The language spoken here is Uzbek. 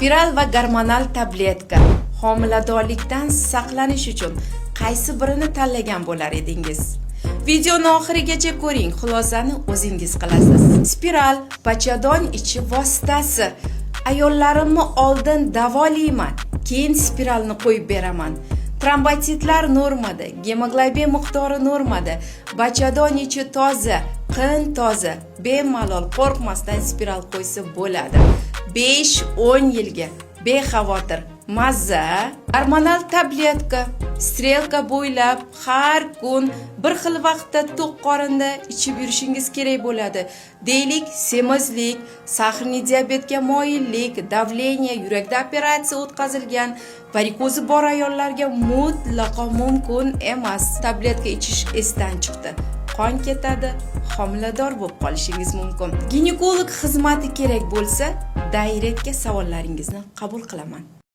Spiral va gormonal tabletka. Homiladorlikdan saqlanish uchun qaysi birini tanlagan bo'lar edingiz? Videoni oxirigacha ko'ring, xulosani o'zingiz qilasiz. Spiral bachadon ichi vositasi. Ayollarimni oldin davolayman, keyin spiralni qo'yib beraman. Trombotsitlar normada, gemoglobin miqdori normada, bachadon ichi toza, qin toza, bemalol qo'rqmasdan spiral qo'ysa bo'ladi. 5-10 yilga bexavotir, mazza. Gormonal tabletka стрелка bo'ylab har kun bir xil vaqtda to'q qorinda ichib yurishingiz kerak bo'ladi. Deylik, semizlik, сахарный diabetga moyillik, давление, yurakda operatsiya o'tkazilgan, varikozi bor ayollarga mutlaqo mumkin emas. Tabletka ichish esdan chiqdi, qon ketadi, homilador bo'lib qolishingiz mumkin. Ginekolog xizmati kerak bo'lsa, директ ga savollaringizni qabul qilaman.